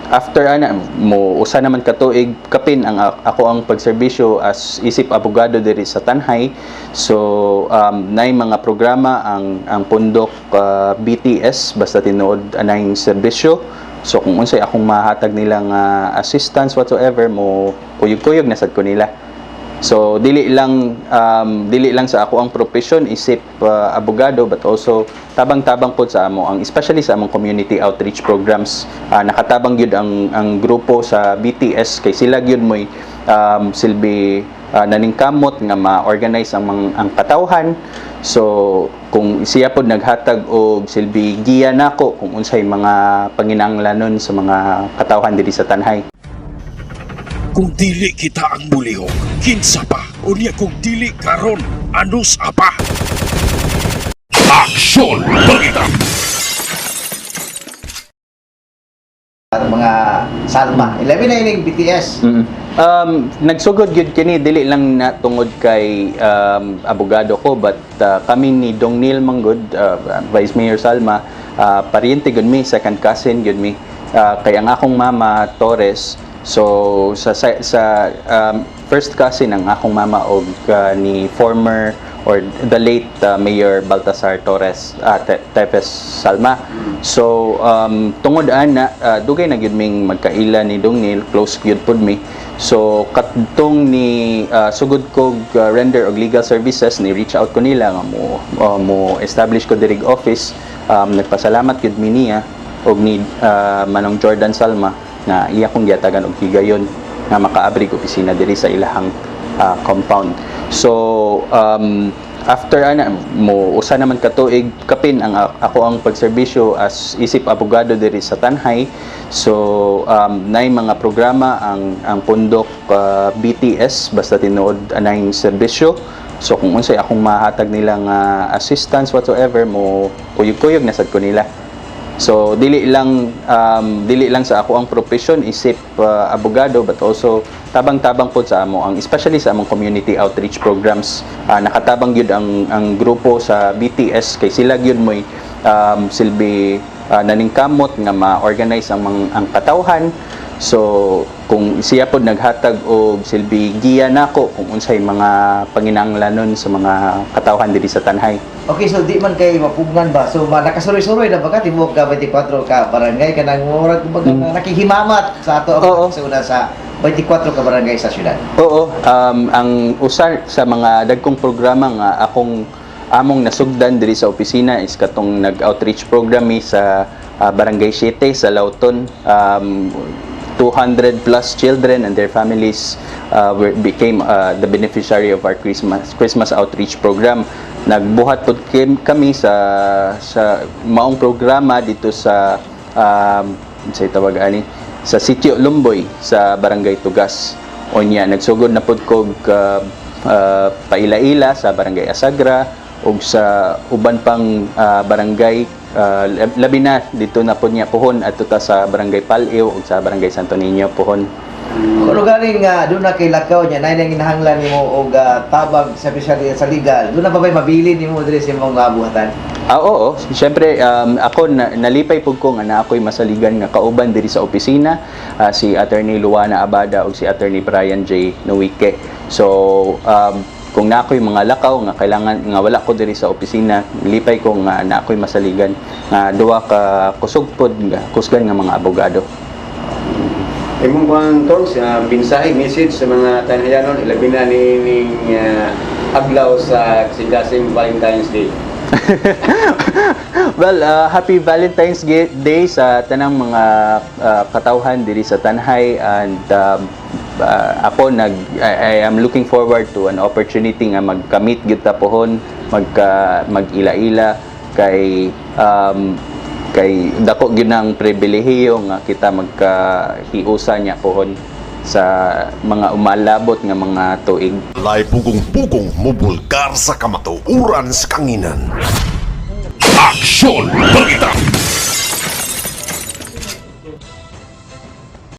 After ana mo usa naman ka tuig kapin ang ako ang pagserbisyo as isip abogado diri sa Tanjay. So nay mga programa ang Pundok BTS basta tinuod anay serbisyo. So kung unsay akong mahatag nila nga assistance whatsoever, mo kuyog-kuyog na sad ko nila. So dili lang sa ako ang profession isip abogado, but also tabang-tabang pod sa amo ang, especially sa among community outreach programs. Nakatabang gyud ang grupo sa BTS kay sila gyud moy silbi naningkamot nga ma-organize ang katawhan. So kung siya pod naghatag og silbi giya nako kung unsay mga panginahanglanon sa mga katawhan diri sa Tanjay. Kung dili kita ang mulihok, kinsa pa? Unya kung dili karon, anus apa? Aksyon Balita! At mga Salma. Ilabi na ining BTS. Nagsugod gyud kini dili lang na tungod kay abogado ko, but kami ni Dong Neil Manggod, Vice Mayor Salma, paryente gyud mi, second cousin gyud mi. Kay ang akong mama Torres, so sa first cousin ang akong mama og ni former or the late Mayor Baltasar Torres Tepes Salma. So tungod ana, dugay na gyud ming magkaila ni Dong Neil, close gyud pud mi. So katong ni sugod kog render og legal services, ni reach out ko nila nga mo establish ko diri og office. Nagpasalamat gyud mi niya og ni Manong Jordan Salma na iya kong gihatagan og higayon nga makaabri og opisina diri sa ilahang compound. So after ana mo usa naman ka tuig kapin ang ako ang pagserbisyo as isip abogado diri sa Tanjay. So nay mga programa ang Pundok BTS basta tinuod anay serbisyo. So kung unsay akong mahatag nila nga assistance whatsoever, mo kuyog-kuyog na sad ko nila. So dili lang sa ako ang profession isip abogado, but also tabang-tabang pod sa amo ang, especially sa among community outreach programs. Nakatabang gyud ang grupo sa BTS kay sila gyud moy silbi naningkamot nga ma-organize ang katawhan. So kung siya pod naghatag og silbi giya nako kung unsay mga panginahanglanon sa mga katawhan diri sa Tanjay. Okay, so di man kay mapugngan ba? So nakasuroy-suroy na ba ka tibuok ka 24 ka barangay kanang murag kumbaga nakihimamat sa ato ang sa una sa 24 ka barangay sa syudad? Oo, ang usa sa mga dagkong programa nga akong among nasugdan diri sa opisina is katong nag-outreach program mi sa Barangay 7 sa Lauton. 200 plus children and their families became the beneficiary of our Christmas outreach program. Nagbuhat pod kami sa maong programa dito sa sa tawag ani sa Sitio Lumboy sa Barangay Tugas. Unya nagsugod na pod kog paila-ila sa Barangay Asagra ug sa uban pang barangay, labi na dito na pod niya puhon adto ta sa Barangay Pal-iw ug sa Barangay Santo Niño puhon. Kung ano galing nga doon na kay lakaw niya, nay nang ginahanglan nimo og tabang sa especially sa legal. Doon na ba bay mabili nimo diri sa imong buhatan? Ah, oo. Siyempre, ako nalipay pud ko nga na ako'y masaligan nga kauban diri sa opisina, si Attorney Luana Abada ug si Attorney Brian J. Nuike. So, kung na ako'y mga lakaw nga kailangan nga wala ko diri sa opisina, lipay ko nga na ako'y masaligan nga duha ka kusog pod nga kusgan nga mga abogado. Imong kuan tol sa mensahe, message sa mga Tanhayanon, ilabi na ni ning adlaw sa kasing Valentine's Day. Well, happy Valentine's Day sa tanang mga katawhan diri sa Tanjay and ako I am looking forward to an opportunity nga magka-meet gyud ta pohon, magka mag-ila-ila kay dako gyud ang pribilehiyo nga kita magkahiusa niya pohon sa mga umalabot nga mga tuig. Walay pugong-pugong mubulgar sa kamatuoran sa kanginan. Aksyon Balita!